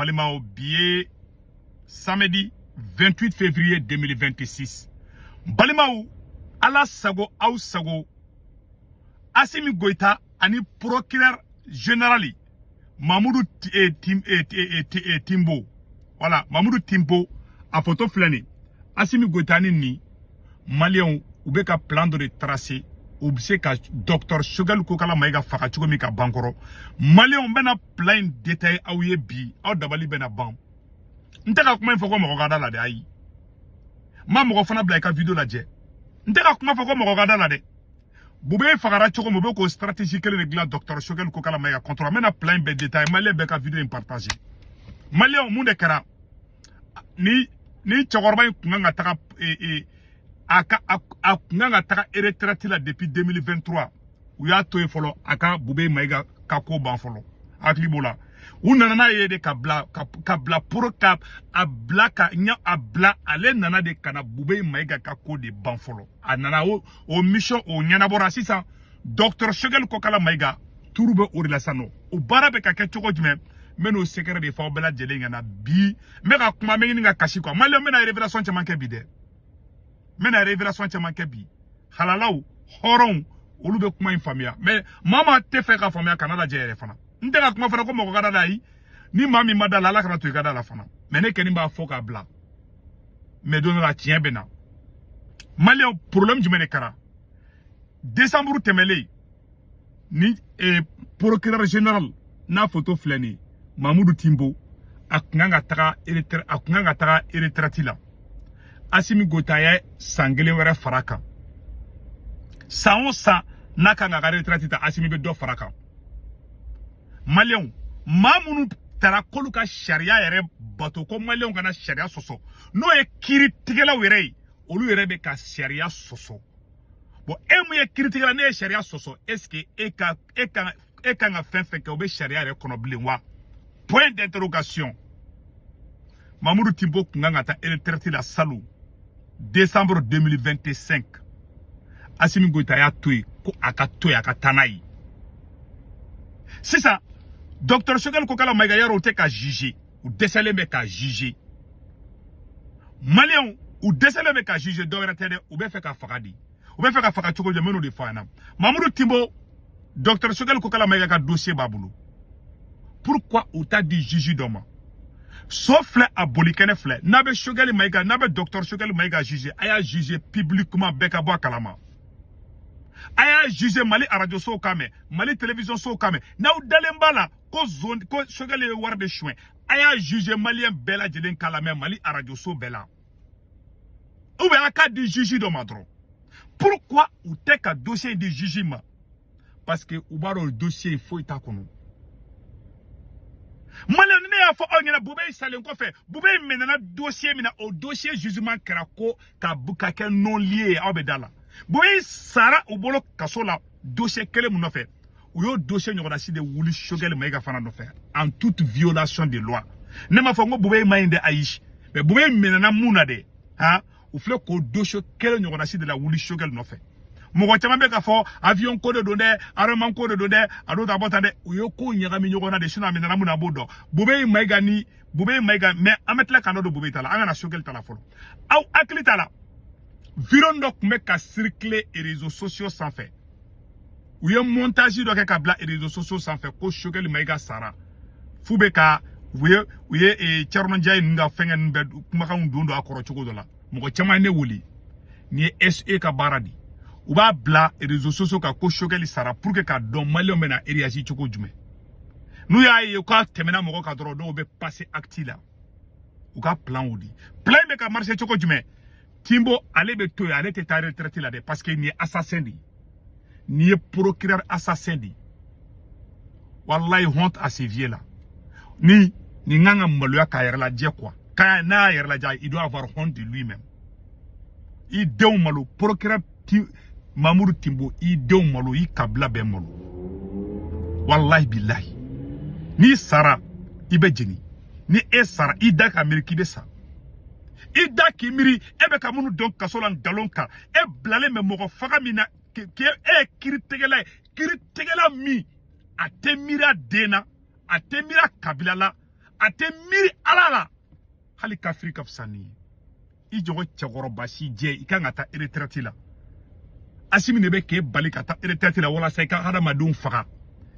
Balimaw, bi ye samedi 28 février 2026. Balimaw, Ala sago aw sago, Assimi Goïta ani procureur général Mamoudou Timbo, voilà, Mamoudou Timbo a photo filɛ nin. Assimi Goïta ni Maliyɛnw, u bɛ ka plan dɔ de tracer, u bɛ se ka docteur Choguel Kokala Maïga faga cogo min ka ban kɔrɔ. Maliyɛnw, bɛna plan in détailler aw ye bi, aw dabali bɛna ban. N tɛ ka kuma in fɔ ko mɔgɔ ka da la dɛ, ayi. N ma mɔgɔ fana bila i ka vidéo lajɛ. N tɛ ka kuma fɔ ko mɔgɔ ka da la dɛ. Boubèye fagara cogo min, u bɛ k'o stratégie kelen de dilan docteur Choguel Kokala Maïga contre. N bɛna plan in bɛɛ détailler. Maliyɛn bɛɛ ka vidéo in partager. Maliyɛnw, mun de kɛra? Ni cɛkɔrɔba in kun kan ka taga a ka a kun kan ka taga retraite la depuis 2023. U y'a to yen fɔlɔ, a ka Boubèye Maïga ka ko ban fɔlɔ. Hakili b'o la, u nana n'a ye de ka bila ka bila pour ka a bila ka ɲa a bila. Ale nana de ka na Boubèye Maïga ka ko de ban fɔlɔ. A nana, o mission o ɲɛnabɔra. Sisan docteur Choguel Kokala Maïga turu bɛ o de la sisan nɔ. O baara bɛ ka kɛ cogo jumɛn? N bɛ n'o secret de fɔ aw bɛɛ lajɛlen ɲɛna bi. N bɛ ka kuma, n bɛ ɲini ka kasi quoi. Maliyɛn, n bɛna révélation caman kɛ bi dɛ, n bɛna révélation caman kɛ bi. Halalaw, hɔrɔnw, olu bɛ kuma in faamuya, mais maa maa tɛ fɛ ka faamuya, kana lajɛ yɛrɛ fana. N tɛ ka kuma fana ko mɔgɔ ka da la, ayi. Ni maa min ma da la, Ala kana to i ka da la fana. Mais ne kɔni b'a fɔ k'a bila, mais don dɔ la tiɲɛ bɛ na. Maliyɛnw, problème jumɛn de kɛra décembre tɛmɛlen? Ni procureur général n'a photo filɛ nin ye, Mamoudou Timbo, a kun kan ka taga retraite, a kun kan ka taga retraite la. Assimi Goïta ye san kelen wɛrɛ fara kan. San o san n'a kan ka retraite ta, Assimi bɛ dɔ fara kan. Maliyɛnw, maa minnu taara k'olu ka sariya yɛrɛ bato, ko Maliyɛnw kana sariya sɔsɔ, n'o ye kiiritigɛlaw yɛrɛ ye, olu yɛrɛ bɛ ka sariya sɔsɔ. Bon, e mun ye kiiritigɛla, ne ye sariya sɔsɔ, est ce que e kan ka fɛn fɛn kɛ, o bɛ sariya yɛrɛ kɔnɔ bilen wa? Point d'interrogation. Mamoudou Timbo kun kan ka taa retraite la salon décembre 2025. Assimi Goïta y'a to yen ko a ka to yen, a ka taa n'a ye. Sisan docteur Choguel Kokala Maïga, yarɔ u tɛ ka juger, u dɛsɛlen bɛ ka juger. Maliyɛnw, u dɛsɛlen bɛ ka juger, dɔ wɛrɛ tɛ dɛ, u bɛ fɛ ka faga de. U bɛ fɛ ka faga cogo jumɛn? N bɛn'o de fɔ a ɲɛna. Mamoudou Timbo, docteur Choguel Kokala Maïga ka dossier b'a bolo. Pourquoi u t'a di juge dɔ ma? So filɛ, a boli kɛnɛ filɛ. N'a bɛ Choguel Maïga, n'a bɛ docteur Choguel Maïga juger, a y'a juger publiquement, bɛɛ ka bɔ a kalama. A y'a juger Mali radio sow kan mɛn, Mali télévision sow kan mɛn. N'aw dalen b'a la ko zone ko Choguel ye wari de suɲɛ, a y'a juger Maliyɛn bɛɛ lajɛlen k'a lamɛn Mali radio so bɛɛ la, ou bien a k'a di juge dɔ ma dɔrɔn. Pourquoi u tɛ ka dossier di juge ma? Parce que u b'a dɔn dossier foyi t'a kɔnɔ. Maliyɛn, ne y'a fɔ aw ɲɛna, Boubèye salen kɔfɛ, Boubèye minɛna dossier min na, o dossier jugement kɛra ko ka kɛ non lieu ye. Aw bɛ da la, Boubèye sara u bolo kaso la dossier kelen mun nɔfɛ, u y'o dossier ɲɔgɔnna si de wuli Choguel Maïga fana nɔfɛ, en toute violation de loi. Ne m'a fɔ n ko Boubèye ma ɲi dɛ, ayi, mais Boubèye minɛna mun na dɛ, han, u filɛ k'o dossier kelen ɲɔgɔnna si de la wuli Choguel nɔfɛ. Mɔgɔ caman bɛ k'a fɔ avion ko de don dɛ, armement ko de don dɛ, a don ta bɔ tan dɛ. U ye ko ɲagami ɲɔgɔn na de, sinon a minɛna mun na, a b'o dɔn. Boubèye Maïga ni Boubèye Maïga, mais an bɛ tila k'an da don Boubèye ta la. An kana Choguel ta la fɔlɔ. Aw hakili t'a la, vidéo dɔ tun bɛ ka circuler réseaux sociaux sanfɛ. U ye montage dɔ kɛ ka bila réseaux sociaux sanfɛ ko Choguel Maïga sara. F'u bɛ ka u ye Thierno Ndiaye ninnu ka fɛngɛ ninnu bɛɛ kumakanw don a kɔrɔ cogo dɔ la. Mɔgɔ caman ye ne wele, nin ye SE ka baara de. U b'a bila réseaux sociaux kan ko Choguel sara pour que k'a dɔn Maliyɛnw bɛna réagir cogo jumɛn. N'u y'a ye k'a tɛmɛna mɔgɔ kan dɔrɔn, dɔw bɛ passer acte la. U ka plan o de plan in bɛ ka marcher cogo jumɛn? Timbo, ale bɛ to yen, ale tɛ taa retraite la dɛ, parce que nin ye assassin de ye, nin ye procureur assassin de ye. Wallahi, honte à ces vieux là. Ni nin kan ka maloya k'a yɛrɛ lajɛ quoi. K'a n'a y'a yɛrɛ lajɛ, il doit avoir honte de lui-même. I denw malo, procureur ti Mamoudou Timbo, i denw malo, i kabila bɛɛ malo. Wallahi billahi, n'i sara i bɛ jeni. Ni e sara, i da ka miiri k'i bɛ sa, i da k'i miiri e bɛ ka minnu dɔn kaso la nkalon kan, e bilalen bɛ mɔgɔ faga min na, k'e e ye kiiritigɛla ye, kiiritigɛla min a tɛ miiri a den na, a tɛ miiri a kabila la. A tɛ miiri Ala la. Hali kafiri ka fisa ni ye. I jɔgɔ cɛkɔrɔba si jɛ, i kan ka taa retraite la. Asimi de bɛ k'e bali ka taa retraite la walasa i ka hadamadenw faga.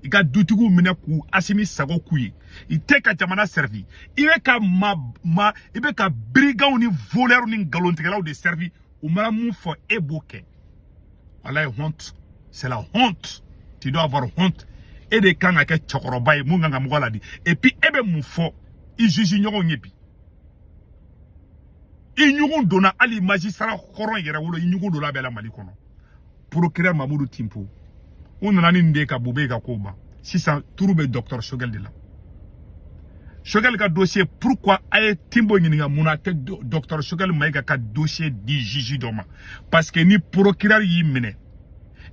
I ka dutigiw minɛ k'u Asimi sago k'u ye. I tɛ ka jamana servi. I bɛ ka ma ma i bɛ ka brigands ni voleurs ni nkalontigɛlaw de servi. U mana mun fɔ, e b'o kɛ. Walayi, honte. C'est la honte. Tu dois avoir honte. E de kan ka kɛ cɛkɔrɔba ye mun kan ka mɔgɔ ladi. Et puis e bɛ mun fɔ i juge ɲɔgɔnw ye bi? I ɲugun donna hali magistrat hɔrɔn yɛrɛ wolo, i ɲugun donna bɛɛ la Mali kɔnɔ. Procureur Mamadou Timpo, u nana ni nin de ye ka Boubèye ka kow ban. Sisan turu bɛ docteur Choguel de la. Choguel ka dossier, pourquoi a ye Timbo ɲininka mun na a tɛ docteur Choguel Maïga ka dossier di juge dɔ ma? Parce que ni procureur y'i minɛ,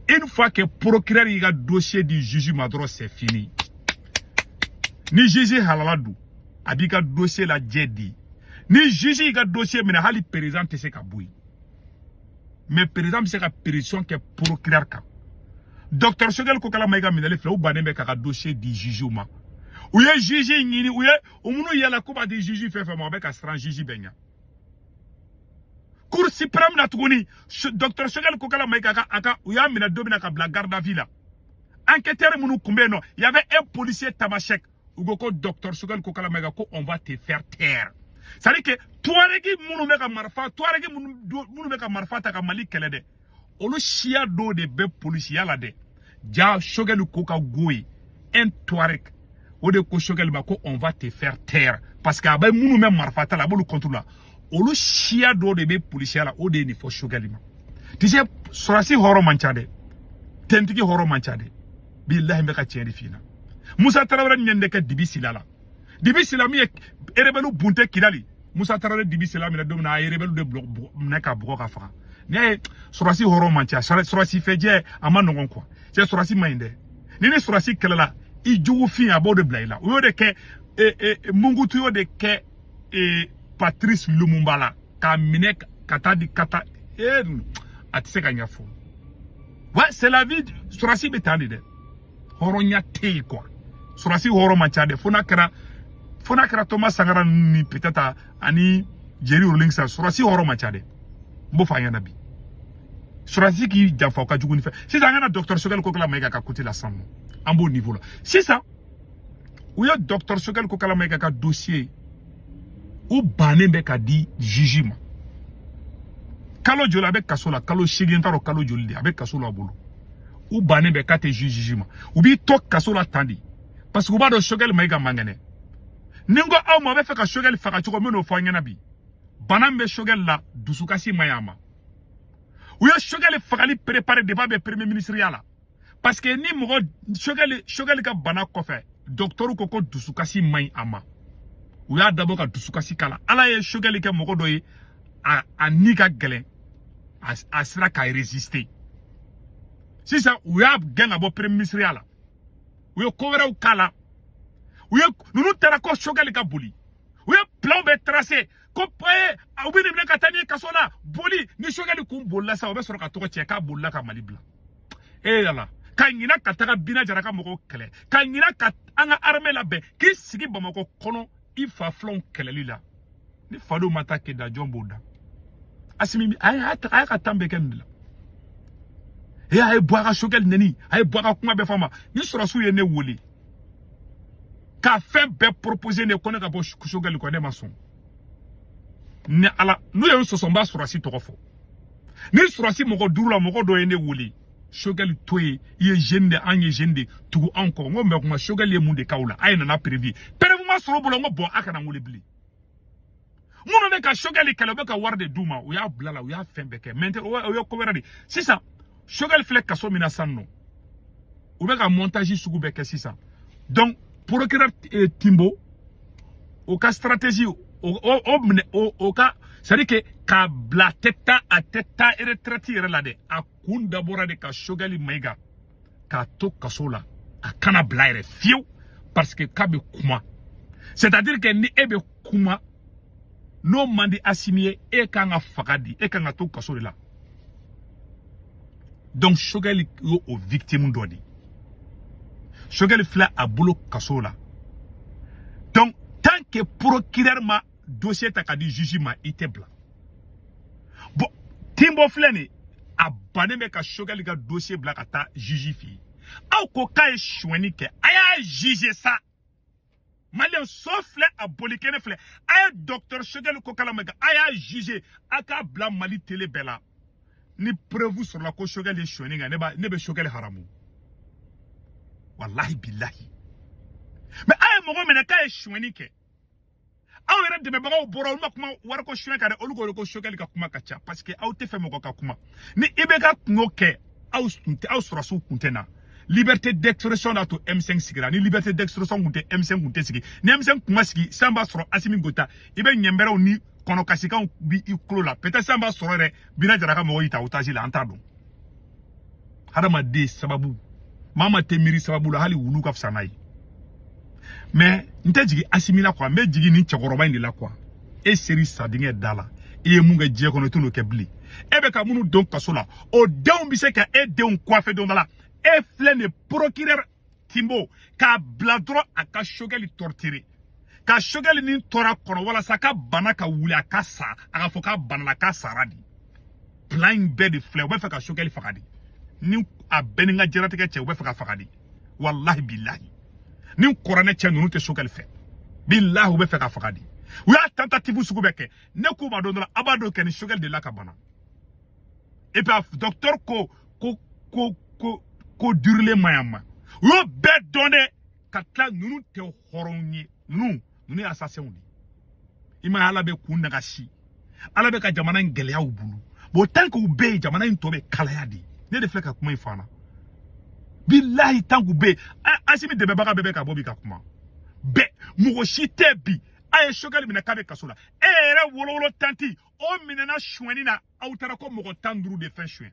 une fois que procureur y'i ka dossier di juge ma dɔrɔn, c'est fini. Ni juge halala don, a b'i ka dossier lajɛ di. Ni juge y'i ka dossier minɛ, hali président tɛ se ka bɔ yen. Mais président bɛ se ka pression kɛ procureur kan. Docteur Choguel Kokalla Maïga minɛli filɛ, u bannen bɛ k'a ka dossier di juge ma. U ye juge ɲini, u ye u minnu yala ko b'a di juge fɛn fɛn ma, o bɛ ka siran juge bɛɛ ɲɛ. Cour suprême na tuguni, docteur Choguel Kokalla Maïga ka a ka u y'a minɛ don min na ka bila garde à vue la, enquêteur minnu tun bɛ yen nɔ, il y avait un policier tamasek, u ko ko docteur Choguel Kokalla Maïga, ko on va te faire taire. C'est à dire que Touareg minnu bɛ ka marifa, Touareg minnu bɛ ka marifa ta ka Mali kɛlɛ dɛ, olu siya dɔw de bɛ polisiya la dɛ. Ja Choguel ko ka go ye un Touareg, o de ko Choguel ma ko on va te faire taire, parce que a bɛ minnu bɛ marifa ta la, a b'olu contre la, olu siya dɔw de bɛ polisiya la, o de ye nin fɔ Choguel ma. Tu sais, sɔrɔsi hɔrɔn man ca dɛ, tentigi hɔrɔn man ca dɛ. Bilahi, n bɛ ka tiɲɛ de f'i ɲɛna. Musa Tarawele ɲɛ de kɛ Dibi Sila la. Dibi Sila min ye rebelle bunte Kidali, Musa Tarawele Dibi Sila minɛ don min na, a ye rebelle de minɛ ka bugɔ ka faga. N'i y'a ye sɔrɔsi hɔrɔn man ca, sɔrɔsi fɛjɛ a ma nɔgɔn quoi. Cɛ, sɔrɔsi man ɲi dɛ. Ni sɔrɔsi kɛlɛla, i jugu fin a b'o de bila i la. O y'o de kɛ Mungutu y'o de kɛ Patrice Lumumba la, k'a minɛ ka taa di ka taa a tɛ se ka ɲɛfɔ. Ouais, c'est la vie. Sɔrɔsi bɛ tan de dɛ, hɔrɔnya tɛ yen quoi. Sɔrɔsi hɔrɔn man ca dɛ, fo n'a kɛra Thomas Sankara ni peut-être ani Jerry Rawlings. Sɔrɔsi hɔrɔn man ca dɛ, n b'o fɔ an ɲɛna bi. Sɔrɔsi k'i janfa, o ka jugu ni fɛn. Sisan an ka na docteur Choguel Kokalla Maïga ka côté la sisan nɔ, an b'o niveau la sisan. U ye docteur Choguel Kokalla Maïga ka dossier, u bannen bɛ ka di juge ma. Kalo joli a bɛ kaso la? Kalo 8, n t'a dɔn kalo joli de a bɛ kaso la a bolo. U bannen bɛ k'a tɛ juge ma, u b'i to kaso la tan de, parce que u b'a dɔn Choguel Maïga man kɛnɛ. Ni n ko aw ma, a bɛ fɛ ka Choguel faga cogo min, n'o fɔ an ɲɛna bi. Bana min bɛ Choguel la, dusukasi man ɲi a ma. U ye Choguel fagali préparé depuis a bɛ premier ministre ya la, parce que ni mɔgɔ Choguel ka bana kɔfɛ, docteur ko ko dusukasi man ɲi a ma. U y'a dabɔ ka dusukasi k'a la. Ala ye Choguel kɛ mɔgɔ dɔ ye, a ni ka gɛlɛn, a sera ka résister. Sisan u y'a gɛn ka bɔ premier ministre ya la, u ye ko wɛrɛw k'a la. U ye ninnu taara ko Choguel ka boli, u ye plan bɛɛ tracé ko u bɛ nin minɛ ka taa n'i ye kaso la. Boli ni Choguel kun bolila sa, o bɛ sɔrɔ ka tɔgɔ cɛ k'a bolila ka Mali bila. E yala ka ɲina ka taga Bina Jara ka mɔgɔw kɛlɛ, ka ɲina ka an ka armée labɛn, k'i sigi Bamakɔ kɔnɔ i fa filanw kɛlɛli la. Ni fadenw ma taa Keda, jɔn b'o da? Asimi a y'a ka tan bɛɛ kɛ nin de la. E a ye bɔ a ka Choguel neni, a ye bɔ a ka kuma bɛɛ fɔ a ma. Ni sɔrɔsiw ye ne wele ka fɛn bɛɛ proposer ne ko ne ka bɔ Choguel kɔ, ne ma sɔn. Ni Ala n'u ye n sɔsɔ, n b'a sɔrɔsi tɔgɔ fɔ. Ni sɔrɔsi mɔgɔ 5 la, mɔgɔ dɔ ye ne wele: Choguel to yen, i ye jeune de, an ye jeune de, tugu anw kɔ. N ko mɛ kuma, Choguel ye mun de k'aw la? A ye nana preuve, preuve ma sɔrɔ o bolo. N ko bɔn, a kana n wele bilen. Minnu bɛ ka Choguel kɛlɛ, u bɛ ka wari de d'u ma, u y'a bila la, u y'a fɛn bɛɛ kɛ. Maintenant o ye ko wɛrɛ de. Sisan Choguel filɛ kaso min na sisan nɔ, u bɛ ka montage sugu bɛɛ kɛ sisan. Donc procureur Timbo, o ka stratégie, o minɛ o ka, c'est à dire que k'a bila a tɛ taa, a tɛ taa retraite yɛrɛ la dɛ. A kun dabɔra de ka Choguel Maïga k'a to kaso la, a kana bila yɛrɛ fiyewu, parce que k'a bɛ kuma. C'est à dire que ni e bɛ kuma n'o man di Asimi ye, e kan ka faga di, e kan ka to kaso de la. Donc Choguel y'o o victime dɔ de. Choguel filɛ a bolo kaso la. Donc tant que procureur ma dossier ta ka di juge ma, i tɛ bila. Bon, Timbo filɛ nin, a bannen bɛ ka Choguel ka dossier bila ka taa juge fɛ yen. Aw ko k'a ye sonyɛni kɛ, a y'a juger sa. Maliyɛn, so filɛ, a boli kɛnɛ filɛ. A ye docteur Choguel Kokalla Maïga, a y'a juger, a k'a bila Mali télé bɛɛ la. Ni preuve sɔrɔla ko Choguel ye sonyɛni kɛ, ne bɛ Choguel haramu, walahi bilahi. Mais a ye mɔgɔ minɛ k'a ye sonyɛni kɛ, aw yɛrɛ dɛmɛbagaw bɔra, olu ma kuma wariko suɲɛ kan dɛ. Olu ko Choguel ka kuma ka ca, parce que aw tɛ fɛ mɔgɔ ka kuma. Ni IBK kun y'o kɛ, aw tun tɛ, aw sɔrɔsiw kun tɛ na. Liberté d'expression n'a to M5 sigira. Ni liberté d'expression kun tɛ, M5 kun tɛ sigi. Ni M5 kun ma sigi, san b'a sɔrɔ Assimi Goïta, i bɛ ɲɛnbɛrɛw ni kɔnɔkasikanw bi i kulo la. Peut-être san b'a sɔrɔ yɛrɛ Bina Jara ka mɔgɔw y'i ta otage la, an t'a dɔn. Hadamaden sababu, maa ma tɛ miiri sababu la, hali wulu ka fisa n'a ye. Mais n tɛ jigin Assimi la quoi, n bɛ jigin nin cɛkɔrɔba in de la quoi. E seri sadingɛ da la, i ye mun kɛ diɲɛ kɔnɔ, i t'o kɛ bilen. E bɛ ka minnu don kaso la, o denw bɛ se ka e denw coiffer don dɔ la. E filɛ nin, procureur Timbo k'a bila dɔrɔn a ka Choguel torturer, ka Choguel ni tɔɔrɔ kɔnɔ, walasa ka bana ka wuli, a ka sa, a ka fɔ k'a banana, k'a sara de. Plan in bɛɛ de filɛ, u bɛ fɛ ka Choguel faga de. Ni a bɛɛ ni n ka diɲɛlatigɛ cɛ, u bɛ fɛ ka faga de, walahi bilahi. Ni kɔrɔnɛ cɛ ninnu tɛ Choguel fɛ, bilahi, u bɛ fɛ ka faga de. U y'a tentative sugu bɛɛ kɛ. Ne k'u ma don dɔ la, a b'a dɔn kɛ ni Choguel de la ka bana. Et puis docteur ko durilen ma yan ma, u y'o bɛɛ dɔn dɛ. Ka tila, ninnu tɛ hɔrɔnw ye, ninnu ye assassins de ye. I ma ye, Ala bɛ k'u nagasi, Ala bɛ ka jamana in gɛlɛya u bolo. Bon, tant que u bɛ yen, jamana in tɔ bɛ kalaya de. Ne de filɛ ka kuma in fɔ an na, bilahi. Tant k'u bɛ yen, Assimi dɛmɛbaga bɛɛ bɛ ka bɔ bi ka kuma bɛɛ. Mɔgɔ si tɛ bi. A ye Choguel minɛ k'a bɛ kaso la, e yɛrɛ wolowolo tanti o minɛna sonyɛni na. Aw taara ko mɔgɔ 15 de fɛn suɲɛ.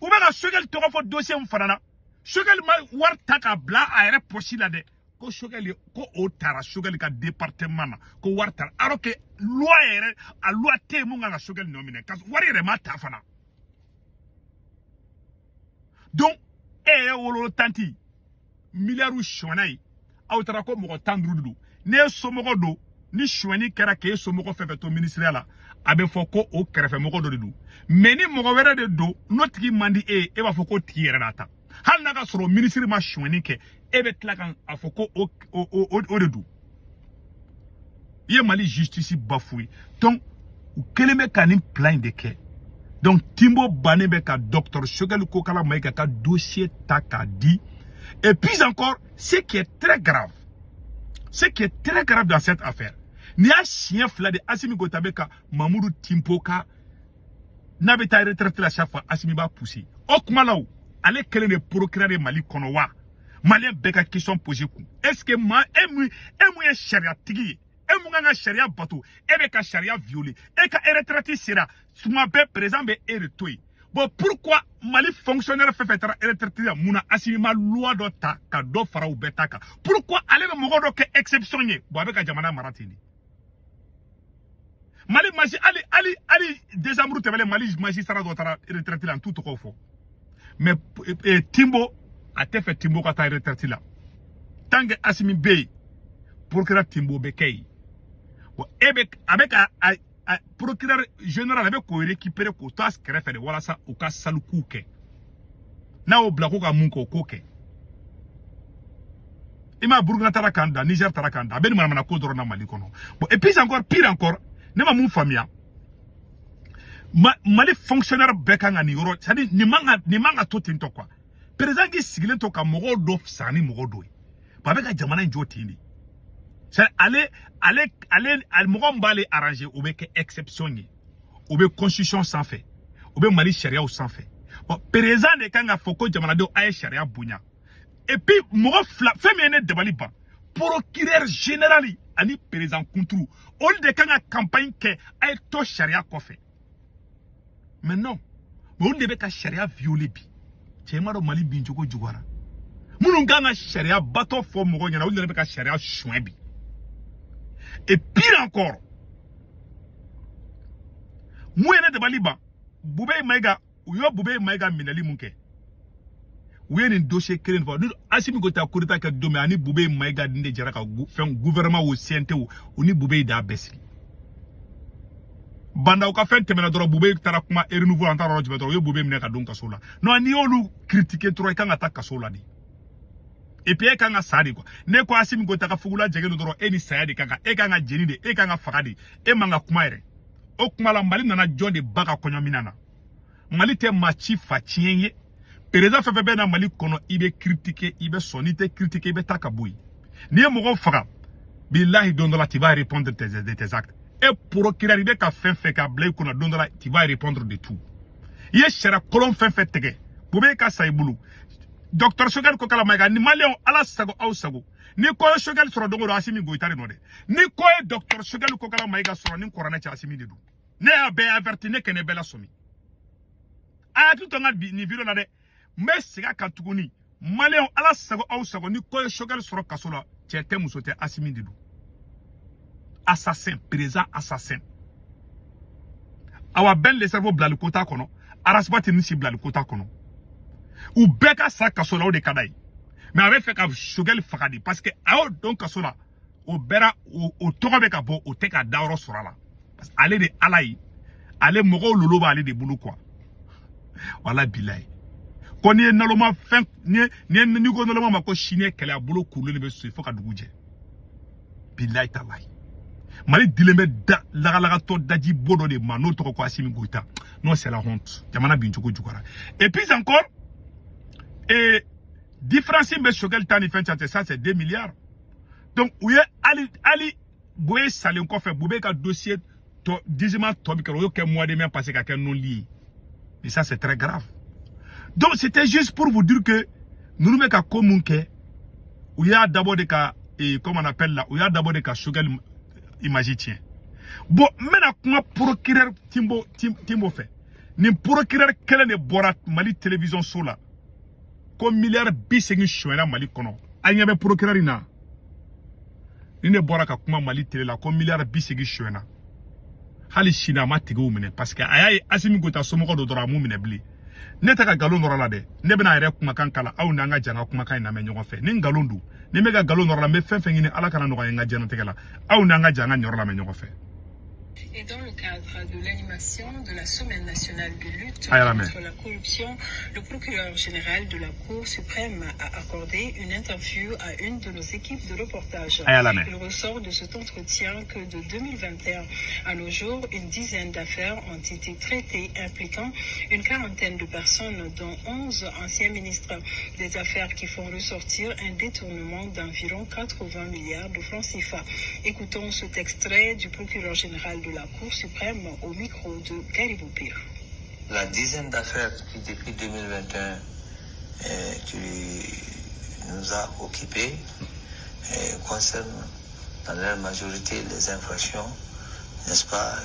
U bɛ ka Choguel tɔgɔ fɔ dossier min fana na, Choguel ma wari ta k'a bila a yɛrɛ poche la dɛ. Ko Choguel, ko o taara Choguel ka département na, ko wari taara, alors que loi yɛrɛ, a loi tɛ yen mun kan ka Choguel nɔ minɛ, ka wari yɛrɛ ma ta fana. Donc e yɛrɛ wolowolo tanti, miliyariw sonyɛna ye, aw taara ko mɔgɔ 15 de don. N'e somɔgɔ don, ni sonyɛni kɛra k'e somɔgɔ fɛn fɛn to ministériya la, a bɛ fɔ ko o kɛrɛfɛmɔgɔ dɔ de don. Mais ni mɔgɔ wɛrɛ de don, n'o tigi man di e ye, e b'a fɔ k'o tigi yɛrɛ n'a ta. Hali n'a ka sɔrɔ minisiri ma sonyɛni kɛ, e bɛ tila ka a fɔ ko o de don. I ye Mali justice bafoué. Donc u kɛlen bɛ ka nin plan in de kɛ. Donc Timbo bannen bɛ ka docteur Choguel Kokalla Maïga ka dossier ta k'a di. Et puis encore, ce qui est très grave, ce qui est très grave dans cette affaire, nin y'a siɲɛ fila de Assimi Goïta bɛ ka Mamudu Timbo ka, n'a bɛ taa retraite la, chaque fois Assimi b'a pousser. O kuma la, o ale kelen de procureur ye Mali kɔnɔ wa? Maliyɛn bɛɛ ka question poser kun: est ce que maa e mun ye sariyatigi ye, e mun kan ka sariya bato, e bɛ ka sariya violer, e ka retraite sera tuma bɛɛ, président bɛ e de to yen? Bon, pourquoi Mali fonctionnaire fɛn fɛn taara retraite la, mun na Assimi ma loi dɔ ta ka dɔ fara u bɛɛ ta kan? Pourquoi ale bɛ mɔgɔ dɔ kɛ exception ye? Bon, a bɛ ka jamana mara ten de. Mali masi, hali décembre tɛmɛnen, Mali magistrat dɔ taara retraite la, n t'u tɔgɔ fɔ. Mais Timbo, a tɛ fɛ Timbo ka taa retraite la. Tant que Assimi bɛ yen, procureur Timbo bɛ kɛ yen. Bon, e bɛ a bɛ ka a procureur général, a bɛ k'o récupérer k'o to a kɛrɛfɛ de, walasa u ka salikuw kɛ. N'a y'o bila ko ka mun kɛ, o k'o kɛ. I ma, Burukina taara k'an da, Niger taara k'an da, a bɛ nin manamana ko dɔrɔn na Mali kɔnɔ. Bon, et puis encore, pire encore, ne ma mun faamuya, Mali fonctionnaire bɛɛ kan ka nin yɔrɔ, c'est à dire nin man ka to ten tɔ quoi. Président k'i sigilen to ka mɔgɔw dɔ fisaya ni mɔgɔ dɔ ye. Bon, a bɛ ka jamana in jɔ ten de. C'est ale mɔgɔ min b'ale arranger, o bɛ kɛ exception ye, o bɛ constitution sanfɛ, o bɛ Mali sariyaw sanfɛ. Bon, président de kan ka fɔ ko jamanadenw, a ye sariya bonya. Et puis mɔgɔ fila, fɛn min ye ne dabali ban, procureur général ani président kunturu, olu de kan ka campagne kɛ a ye to sariya kɔfɛ. Mais non, mais olu de bɛ ka sariya violer bi. Cɛ ma dɔn Mali bin cogo juguyara. Minnu kan ka sariya batɔ fɔ mɔgɔw ɲɛna, olu yɛrɛ bɛ ka sariya suɲɛ bi. Et pire encore, mun ye ne dabali ban, Bubey Mayiga, u ye Bubey Mayiga minɛli mun kɛ, U ye nin dossier kelen fɔ. Ni Assimi Goïta coup d'état kɛ don min, ani Boubèye Maïga nin de jɛra ka fɛn gouvernement o CNT o, u ni Boubèye d'a bɛɛ sigi. Bandaw ka fɛn tɛmɛna dɔrɔn, Boubèye taara kuma renouveau, an taara yɔrɔ jumɛn dɔrɔn, u ye Boubèye minɛ ka don kaso la. Non, n'i y'olu critiquer dɔrɔn, i kan ka taa kaso la de. Et puis e kan ka sa de quoi. Ne ko Assimi Goïta ka fugula jɛgɛ don dɔrɔn, e ni saya de kan ka, e kan ka jeni de, e kan ka faga de, e man ka kuma yɛrɛ. O kuma la, Mali nana jɔn de ba ka kɔɲɔmina na? Mali tɛ maa ci fa tiɲɛ ye. Président fɛn fɛn bɛ na Mali kɔnɔ, i bɛ critiquer, i bɛ sɔn. N'i tɛ critiquer, i bɛ taa ka bɔ yen. N'i ye mɔgɔw faga, bilahi, don dɔ la tu vas répondre de tes actes. E procureur, i bɛ ka fɛn fɛn k'a bila i kunna, don dɔ la tu vas répondre de tout. I ye sariya kolon fɛn fɛn tigɛ, Boubèye ka sa i bolo. Docteur Choguel Kokalla Maïga ni Maliyɛnw, Ala sago aw sago, ni ko ye Choguel sɔrɔ don o don, Assimi Goïta de nɔ dɛ. Ni ko ye docteur Choguel Kokalla Maïga sɔrɔ, ni kuranɛ cɛ, Assimi de don. Ne y'a bɛɛ averti, ne kɛnɛ bɛɛ la sɔmi. A y'a hakili to n ka bi nin vidéo la dɛ. N bɛ segin a kan tuguni. Maliyɛnw, Ala sago aw sago, ni ko ye Choguel sɔrɔ kaso la, cɛ tɛ, muso tɛ, Assimi de don. Assassin, président assassin. Awa, Ben le Cerveau bilali ko t'a kɔnɔ, Ras Bath ni si bilali ko t'a kɔnɔ. U bɛɛ ka sa kaso la, o de ka d'a ye. Mais a bɛ fɛ ka Choguel faga de, parce que a y'o don kaso la, o bɛra o tɔgɔ bɛ ka bɔ, o tɛ ka dayɔrɔ sɔrɔ a la, parce que ale de Ala ye, ale mɔgɔw lolo b'ale de bolo quoi. Wala bilayi, ko n'i ye naloma fɛn, n'i ye n'i ko naloma ma ko sini ye kɛlɛ, a bolo kurulen de bɛ so fo ka dugu jɛ. Bilayi talayi, Mali dilen bɛ da lagalagatɔ daji bo dɔ de ma, n'o tɔgɔ ko Assimi Goïta. Non, c'est la honte. Jamana bin cogo juguyara. Et puis encore, et différence min bɛ Choguel ta ni fɛn cɛ, ça c'est 2 milliards. Donc u ye hali Boye salen kɔfɛ, Boubèye ka dossier tɔ jugement tɔ min kɛra, o y'o kɛ mois de mai passé ka kɛ non lieu. Et ça, c'est très grave. Donc c'était juste pour vous dire que ninnu bɛ ka ko mun kɛ, u y'a dabɔ de ka, comment on appelle là, u y'a dabɔ de ka Choguel image tiɲɛ. Bon, n bɛna kuma procureur Timbo Timbo fɛ. Nin procureur kelen de bɔra Mali télévision so la ko miliyari 80 sonyɛna Mali kɔnɔ. A ɲɛ bɛ procureur in na, ni ne bɔra ka kuma Mali télé la ko miliyari 80 sonyɛna. Hali sini a ma tigiw minɛ, parce que a y'a ye Assimi Goïta somɔgɔ dɔ dɔrɔn, a m'u minɛ bilen. Ne tɛ ka nkalon nɔrɔ la dɛ. Ne bɛna a yɛrɛ kumakan kala, aw n'an ka jan ka kumakan in lamɛn ɲɔgɔn fɛ. Ni nkalon don, ni n bɛ ka nkalon nɔrɔ la, n bɛ fɛn fɛn ɲini Ala kana nɔgɔya n ka diɲɛlatigɛ la. Aw n'an ka jan ka ɲɔrɔ lamɛn ɲɔgɔn fɛ. Et dans le cadre de l'animation de la Semaine nationale de lutte A y'a lamɛn. contre la corruption, le procureur général de la Cour suprême a accordé une interview à une de nos équipes de reportage. A y'a lamɛn. Il ressort de cet entretien que de 2021 à nos jours, une dizaine d'affaires ont été traitées impliquant une quarantaine de personnes, dont 11 anciens ministres. Des affaires qui font ressortir un détournement d'environ 80 milliards de francs CFA. Écoutons cet extrait du procureur général de la Cour suprême au micro de Caribou Pire. La dizaine d'affaires qui, depuis 2021, qui nous a occupés, concernent dans leur majorité les infractions, n'est-ce pas,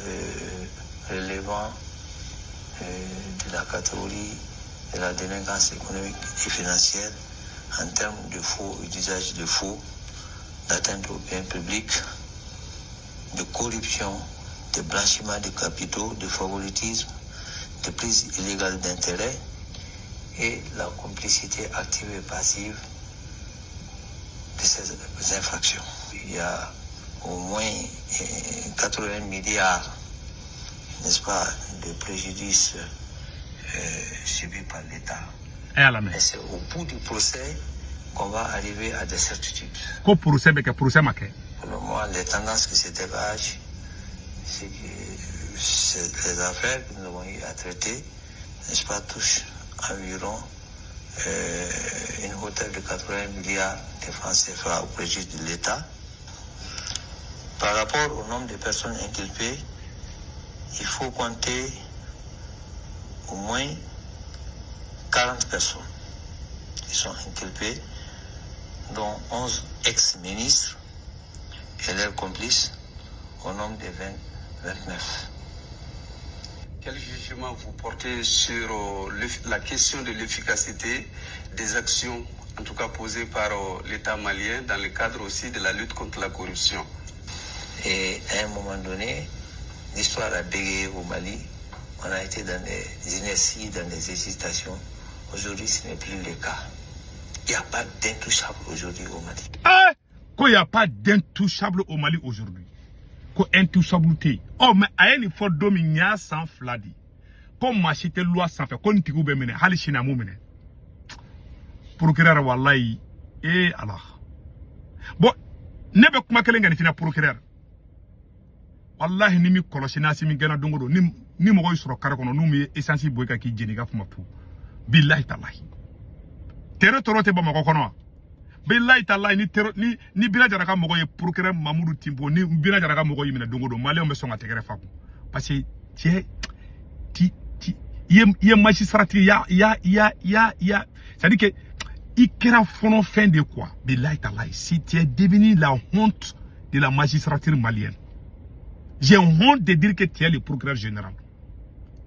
relevant de la catégorie de la délinquance économique et financière en termes de faux et d'usage de faux, d'atteinte aux biens publics, de corruption, de blanchiment de capitaux, de favoritisme, de prise illégale d'intérêts et la complicité active et passive de ces infractions. Il y a au moins 80 milliards, n'est-ce pas, de préjudices subis par l'État. A y'a lamɛn. Et c'est au bout du procès qu'on va arriver à des certitudes. Ko procès bɛ kɛ, procès ma kɛ. Pour le moment, les tendances qui se dégagent, c'est que les affaires que nous avons eu à traiter, n'est-ce pas, touchent environ une hauteur de 80 milliards de francs CFA au préjudice de l'État. Par rapport au nombre de personnes inculpées, il faut compter au moins 40 personnes qui sont inculpées, dont 11 ex-ministres et leurs complices, au nombre de 20 29. Quel jugement vous portez sur la question de l'efficacité des actions, en tout cas posées par l'État malien dans le cadre aussi de la lutte contre la corruption? Et à un moment donné, l'histoire a bégayé au Mali. On a été dans des inerties, dans des hésitations. Aujourd'hui, ce n'est plus le cas. Il n'y a pas d'intouchable aujourd'hui au Mali. Eh, ko y a pas d'intouchable au Mali aujourd'hui. Ko intouchable tɛ yen. Ɔ, mais a ye nin fɔ don min, n y'a san 2 di ko maa si tɛ loi sanfɛ, ko nin tigiw bɛ minɛ, hali sini a m'u minɛ. Procureur, walayi, ee Ala. Bon, ne bɛ kuma kelen kɛ nin fana, procureur. Walahi, ni mi kɔlɔsi n'Asimi gɛnna don o don, ni mɔgɔ y'i sɔrɔ kare kɔnɔ, n'u mi ye essence bɔ i kan k'i jeni, i ka kuma tu. Bilahi talahi. Terro tɔɔrɔ tɛ Bamakɔ kɔnɔ wa? Bilahi talahi, ni terro ni Bina Jara ka mɔgɔ ye, procureur Mamudu Timbo, ni Bina Jara ka mɔgɔ y'i minɛ don o don, Maliyɛnw bɛ sɔn ka tɛgɛrɛ fa kun. Parce que cɛ ti ti i ye magistrat ya ya ya ya ya, c'est à dire que i kɛra fɔnɔfɛn de quoi. Bilahi talahi, si tu es devenu la honte de la magistrature malienne. J'ai honte de dire que tu es le procureur général.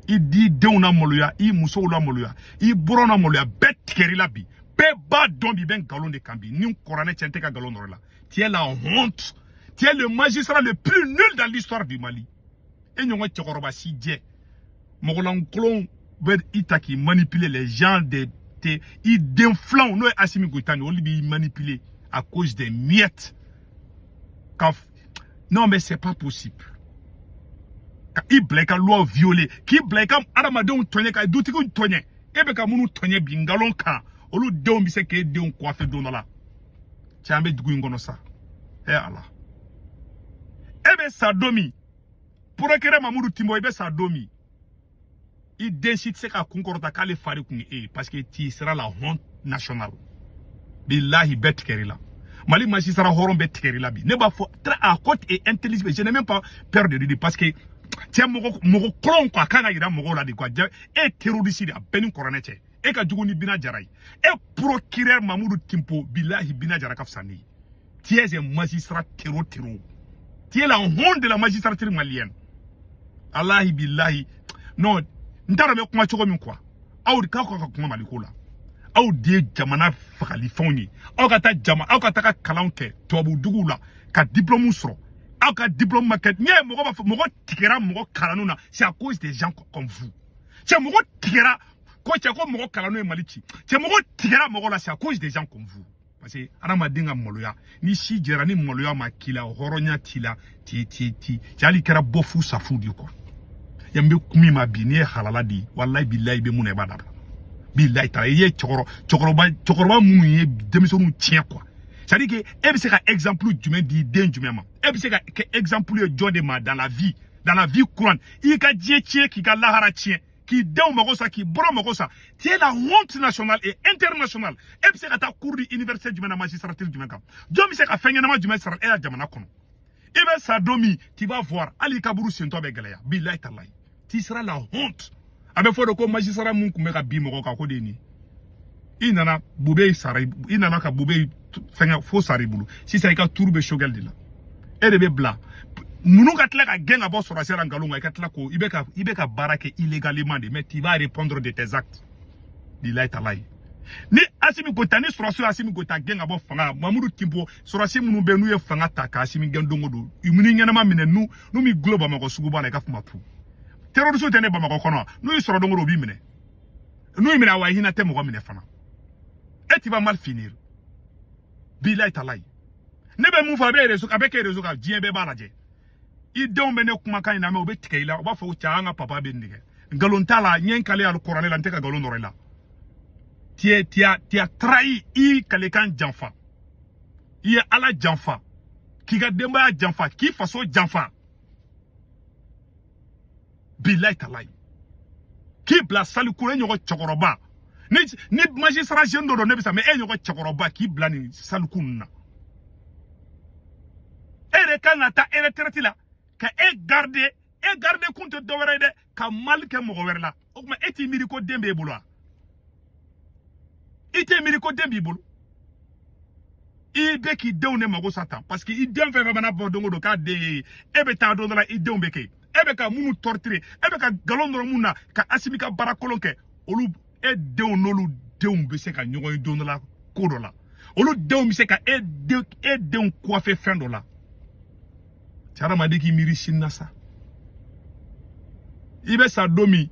I di denw na maloya, i musow la maloya, i bɔrɔw na maloya, bɛɛ tigɛr'i la bi. Bɛɛ b'a dɔn bi, i bɛ nkalon de kan bi. Ni kɔrɔnɛ cɛ, n tɛ ka nkalon nɔrɔ la. Tu es la honte. Tu es le magistrat le plus nul dans l'histoire du Mali. E ɲɔgɔn cɛkɔrɔba si jɛ. Mɔgɔlankolon bɛ i ta k'i manipuler, les gens de te i den filanw, n'o ye Asimi Goïta ni olu b'i manipuler à cause des miettes. Ka non, mais c'est pas possible. Ka i bila i ka loi violer, k'i bila i ka adamadenw tɔɲɛ, ka dutigiw tɔɲɛ. E bɛ ka minnu tɔɲɛ bi nkalon kan, olu denw bɛ se k'e denw coiffer don dɔ la. Cɛ, an bɛ dugu in kɔnɔ sa. E Ala. E bɛ sa don min, procureur Mamudu Timbo, i bɛ sa don min, i den si tɛ se ka kun kɔrɔta k'ale fari kun ye e ye, parce que tu seras la honte nationale. Bilahi, bɛɛ tigɛr'i la. Mali magistrat hɔrɔn bɛɛ tigɛr'i la bi. Ne b'a fɔ très à haute et intelligible, je n'ai même pas peur de le dire, parce que cɛ, mɔgɔ mɔgɔ kolon quoi, a kan ka yira mɔgɔw la de quoi. E ye terroriste de, a bɛɛ ni kɔrɔnɛ cɛ. E ka jugu ni Bina Jara ye. E procureur Mamudu Timpo, bilahi, Bina Jara ka fisa ni ye. Tu es un magistrat terro terro. Tu es la honte de la magistrature malienne. Allahi billahi. Non, n t'a dɔn n bɛ kuma cogo min quoi. Aw de k'aw ka kuma Maliko la. Aw de ye jamana fagalifɛnw ye. Aw ka taa jama, aw ka taga kalanw kɛ tubabu duguw la ka diplôme sɔrɔ. Aw ka diplôme ma kɛ. N'i y'a ye mɔgɔ b'a fɔ mɔgɔ tigɛra mɔgɔ kalanniw na, c'est à cause des gens comme vous. Cɛ, mɔgɔ tigɛra ko cɛ ko mɔgɔ kalanniw ye Mali ci. Cɛ, mɔgɔ tigɛra mɔgɔ la, c'est à cause des gens comme vous. Parce que adamaden ka maloya, ni si jɛra ni maloya ma k'i la, hɔrɔnya t'i la, ti ti ti cɛ, hali kɛra bɔ fu safu de quoi. Yan bɛ kun min ma bi, n'i ye halala di, walayi bilayi, i bɛ mun na, i b'a dabila. Bilayi ta, i ye cɛkɔrɔba cɛkɔrɔba minnu ye denmisɛnninw tiɲɛ quoi. C'est à dire que e bɛ se ka exemple jumɛn di den jumɛn ma? E bɛ se ka kɛ exemple ye jɔn de ma dans la vie, dans la vie courante? I ka diɲɛ tiɲɛ, k'i ka lahara tiɲɛ, k'i denw mago sa, k'i bɔrɔ mago sa. Tu es la honte nationale et internationale. E bɛ se ka taa cours di université jumɛn na, magistrature jumɛn kan? Jɔn bɛ se ka fɛn ɲɛnama jumɛn sara e ya jamana kɔnɔ? I bɛ sa don min, tu vas voir, hali i kaburu sentɔ bɛ gɛlɛya. Bilayi talayi, tu seras la honte. A bɛ fɔ de ko magistrat mun tun bɛ ka bin mɔgɔw kan, ko de ye nin ye. I nana Bube sara, i nana ka Bube fɛngɛ fo sara i bolo. Sisan i ka turu bɛ Choguel de la. E de bɛ bila ninnu ka tila ka gɛn ka bɔ sɔrɔsiya la nkalon kan. I ka tila ko i bɛ ka baara kɛ illégalement de, mais tu vas répondre de tes actes. Bilayi talayi, ni Asimi Goïta, ni sɔrɔsiw Asimi Goïta gɛn ka bɔ fanga, Mamudu Timbo, sɔrɔsi minnu bɛ yen n'u ye fanga ta ka Asimi gɛn don o don, u ni ɲɛnama minɛ, n'u m'i gulo Bamakɔ suguba la, i ka kuma tu. Terroriste tɛ ne Bamakɔ kɔnɔ, n'u y'i sɔrɔ don o don, u b'i minɛ. N'u y'i minɛ, awa, hinɛ tɛ mɔgɔ minɛ fana. Et tu vas mal finir. Bilayi talayi, ne bɛ mun fɔ, a bɛ réseau, a bɛ kɛ réseau kan, diɲɛ bɛɛ b'a lajɛ. I denw bɛ ne kumakan in lamɛn, u bɛ tigɛ i la, u b'a fɔ ko cɛ, an ka papa bɛ nin de kɛ. Nkalon t'a la, n ye n kale alikɔrɔne la, n tɛ ka nkalon nɔrɔ i la. Tu as trahi, i kalekan janfa, i ye Ala janfa, k'i ka denbaya janfa, k'i faso janfa. Bilayi talayi, k'i bila salikuru. E ɲɔgɔn cɛkɔrɔba, ni magistrat jeune dɔ don, ne bɛ sa, mais e ɲɔgɔn cɛkɔrɔba k'i bila nin saliku ninnu na, e yɛrɛ kan ka taa retraite la, ka e garder. E garder kun tɛ dɔwɛrɛ ye dɛ, ka mali kɛ mɔgɔ wɛrɛ la. O tuma, e t'i miiri ko den b'e bolo wa? I t'i miiri ko den b'i bolo? I bɛ k'i denw de mago sa tan, parce que i den fɛn fɛn mana bɔ don o don k'a den ye, e bɛ taa don dɔ la, i denw bɛ kɛ e bɛ ka minnu torturer, e bɛ ka nkalon dɔrɔn mun na ka Asimi ka baara kolon kɛ, olu e denw n'olu denw bɛ se ka ɲɔgɔn ye don dɔ la ko dɔ la. Olu denw bɛ se ka e den, e denw coiffer fɛn dɔ la. Cɛ, hadamaden k'i miiri sini na sa. I bɛ sa don min,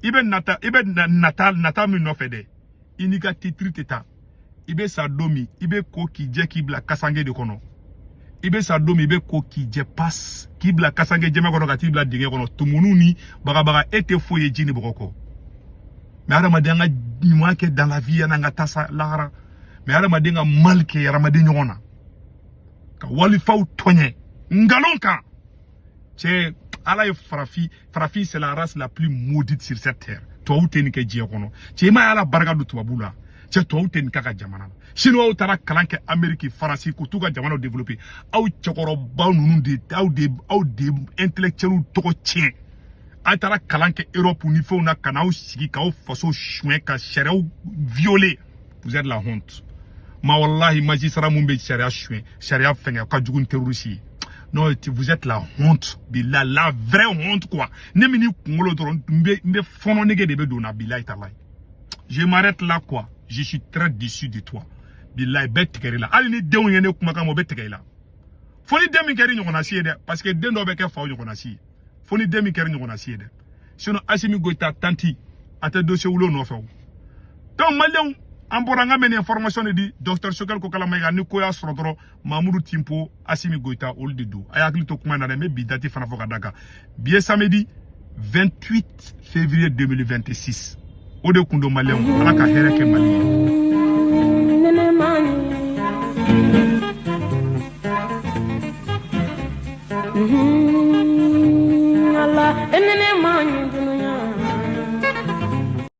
i bɛ nata, i bɛ nata nata min nɔfɛ dɛ, i n'i ka titre tɛ taa. I bɛ sa don min, i bɛ ko k'i jɛ k'i bila kasange de kɔnɔ. I bɛ sa don min, i bɛ ko k'i jɛ pas k'i bila kasange jɛmɛ kɔnɔ, ka t'i bila dingɛ kɔnɔ, tumuni ni bagabaga. E tɛ foyi ye ji ni bɔgɔ kɔ. Mais hadamaden ka ɲuman kɛ dans la vie yan'an ka taa sa lahara. Mais hadamaden ka mal kɛ hadamaden ɲɔgɔn na, ka walifaw tɔɲɛ nkalon kan, cɛ, Ala ye farafin, farafin, c'est la race la plus maudite sur cette terre. Tubabu tɛ nin kɛ diɲɛ kɔnɔ, cɛ. I ma ye, Ala barika don tubabu la, cɛ. Tubabu tɛ nin k'a ka jamana la. Chinois taara kalan kɛ Amérique, Faransi, k'u t'u ka jamanaw développer. Aw cɛkɔrɔba ninnu de, aw de intellectuels tɔgɔ tiɲɛ. A taara kalan kɛ Europe ni fɛnw na, ka n'aw sigi k'aw faso suɲɛ, ka sariyaw violer. Vous êtes la honte. Ma wallahi, magistrat mun bɛ sariya suɲɛ, sariya fɛngɛ, ka jugu ni terroriste ye. Non, vous êtes la honte, billahi, la vraie honte quoi. Ne min ni kunkolo dɔrɔn, n bɛ fɔnɔ nege de bɛ don na, billahi talahi. Je m'arrête là quoi. Je suis très déçu de toi, billahi. Bɛɛ tigɛr'i la. Hali ni denw ye ne kumakan mɛn, o bɛ tigɛ i la. Fo ni den min kɛr'i ɲɔgɔnna si ye dɛ, parce que den dɔw bɛ kɛ faw ɲɔgɔnna si ye. Fo ni den min kɛr'i ɲɔgɔnna si ye dɛ, sinon Assimi Goïta tanti a tɛ dossier wolo nɔfɛ o. Donc maliyɛnw, an bɔra an ka mɛn nin information de di docteur Choguel Kokalla Maïga. Ni ko y'a sɔrɔ dɔrɔn, Mamudu Timpo, Assimi Goïta, olu de don. A y'a hakili to kuma in na dɛ. N bɛ bi date fana fɔ ka da kan. Bi ye samedi 28 février 2026. O de kun don. Maliyɛnw, Ala ka hɛrɛ kɛ Mali ye.